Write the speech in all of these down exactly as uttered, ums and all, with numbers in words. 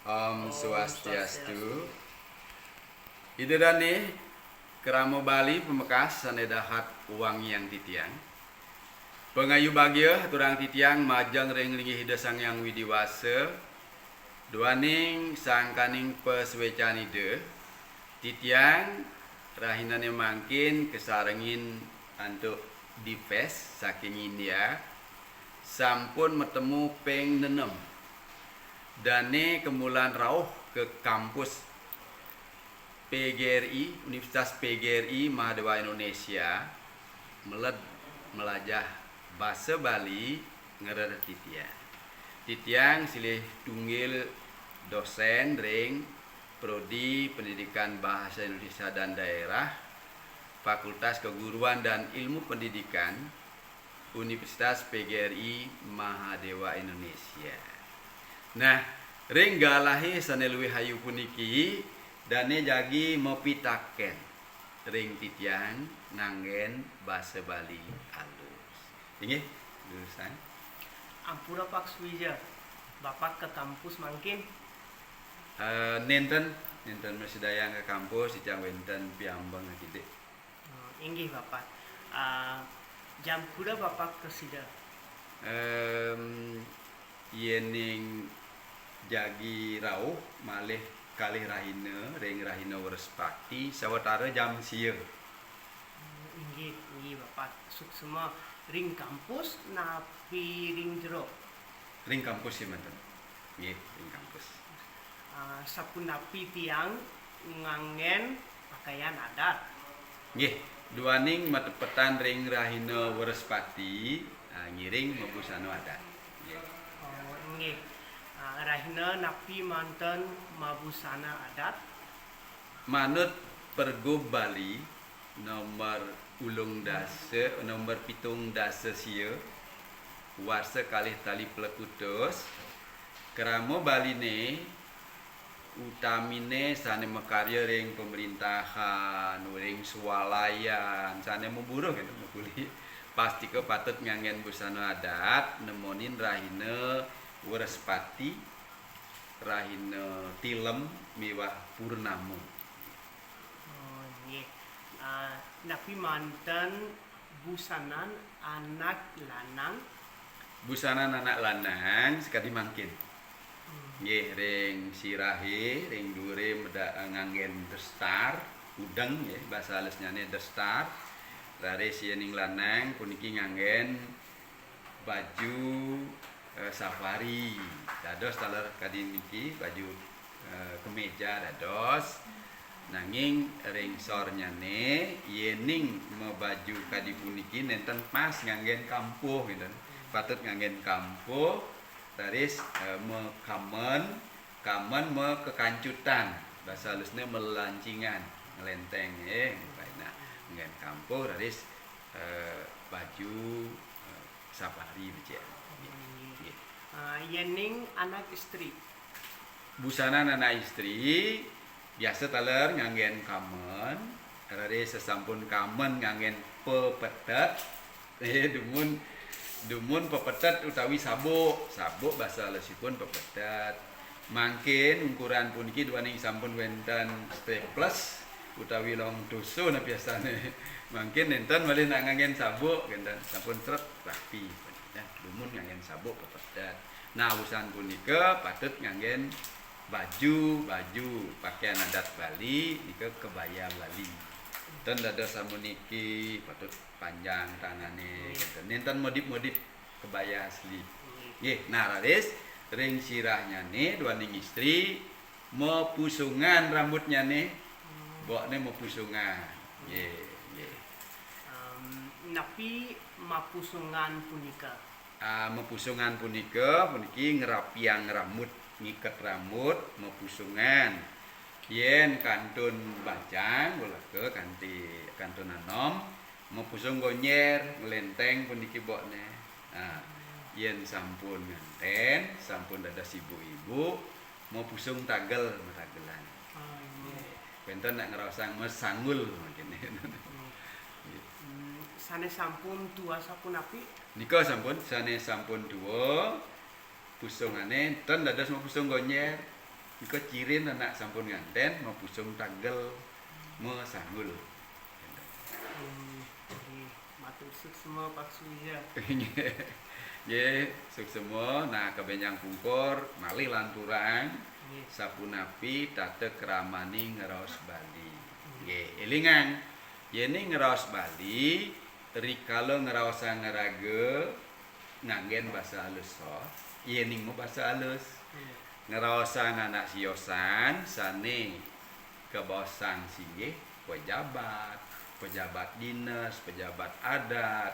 Om Swastiastu. Ida dane, krama Bali pamekas sane dahat wangiang titiang. Pangayu bagia aturang titiang majeng ring linggih Ida Sang Hyang Widi Wasa, duaning sangkaning pasuecan Ida, titiang rahinane mangkin kasarengin antuk Dipes saking India, sampun matemu ping nenem. Dane kemulan rauh ke kampus P G R I, Universitas P G R I Mahadewa Indonesia, meled melajah basa Bali ngerer titiang. Titiang silih tunggil dosen ring Prodi Pendidikan Bahasa Indonesia dan Daerah, Fakultas Keguruan dan Ilmu Pendidikan, Universitas P G R I Mahadewa Indonesia. Nah, ring galahe sane luih ayu puniki, dane jagi mapitaken ring titiang nganggen basa Bali alus. Inggih, durusang. Ampura Pak Suwija, Bapak ke kampus mangkin? Eh, nenten, nenten mrasidayang ke kampus, titiang wenten piambeng akidik. Hmm, inggih, Bapak. Ah, jam kuda Bapak prasida? Em, yening jagi rauh malih kalih rahina ring rahina Wrespati sawatara jam sia. Hmm, inggih, inggih, Bapak. Suksma ring kampus napi ring jero? Ring kampus ya, manten. Nggih, ring kampus. Ah, sapunapi tiang nganggen pakaian adat? Nggih, duaning matepetan ring rahina Wrespati, ah, ngiring mabusana adat. Nggih. Oh, inggih. Ah, rahina napi manten mabusana adat? Manut Pergub Bali nomor ulung dasa, nomor pitung dasa sia, warsa kalih tali plekutus, krama Baline utamine sane makarya ring pemerintahan, ring swalayan, sane maburuh gitu, makuli. Pastika patut nganggen busana adat, nemonin rahina Wrespati, rahina Tilem miwah Purnama. Oh, nggih. Ah, napi manten busanan anak lanang? Busanan anak lanang sakadi mangkin. Hmm. Nggih, ring sirahe, ring dhuure meda-, nganggen daster, udeng nggih, basa halusnyane daster. Raris yening lanang puniki nganggen baju, eh, safari. Dados taler kadi niki baju, eh, kemeja dados. Nanging ring sornyane yening mabaju kadi puniki nenten pas nganggen kampuh, ngeten. Patut nganggen kampuh, raris, eh, makamen, kamen makekancutan. Basa halusne malancingan, nglenteng, eh, nah, nganggen kampuh, raris, eh, baju, eh, safari becik. Nggih. Nggih. Ah, yening anak istri? Busanan anak istri biasa taler nganggen kamen, raris sasampun kamen nganggen pepetet. Eh, dumun, dumun pepetet utawi sabuk. Sabuk basa halusipun pepetet. Mangkin ungkuran puniki duaning sampun wenten strapless utawi long torso napi astane. Mangkin nenten malih nak nganggen sabuk, nenten sampun sret rapi. Ya, dumun nganggen sabuk pepetet. Nah, wusan punika patut nganggen baju, baju pakaian adat Bali nika kebaya Bali. Ten dados sapuniki patut panjang tangane, nenten, nenten modif-modif kebaya asli. Nggih, nah raris ring sirahnyane duaning istri mapusungan rambutnyane, bokne mapusungan. Nggih, nggih. Em, napi mapusungan punika? Ah, mapusungan punika, puniki ngrapiang rambut, ngiket rambut, mapusungan. Yen kantun bajang, uleka kanti kantun anom, mapusung gonjer, nglenteng puniki bokne. Nah, yen sampun nganten, sampun dados ibu-ibu, mapusung tagel, matagelan. Oh, iya. Wenten nak ngraosang masanggul mangkin. Hmm, sane sampun tua sapunapi? Nika sampun, sane sampun tua, pusungane ten dados mapusung gonjer. Engko cirin anak sampun nganten, mapusung tagel, masanggul. Hmm, nggih. Matur suksma Pak Surya. Nggih, suksma. Nah, kabenjang pungkur malih lanturang Nggih. sapunapi tata kramane ngraos Bali. Nggih, elingang, yene ngraos Bali, rikala ngraosang raga nganggen basa alus soh, yening mabasa alus. Nggih. Ngraosang anak siosan sane kabaosang singgih pejabat, pejabat dinas, pejabat adat,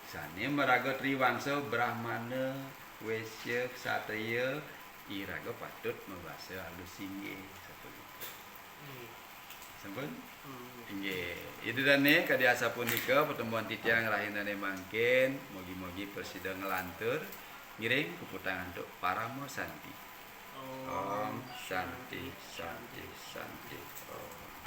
sane maraga triwangsa brahmana, wesya, ksatria, iraga patut mabasa alus singgih. Sapunika. Nggih. Sampun? Hmm, nggih. Inggih. Ida dane kadi asapunika pertemuan titiang rahinane mangkin, mugi-mugi prasida nglantur ngiring puputang antuk parama santi. Om Santi, Santi, Santi. Om.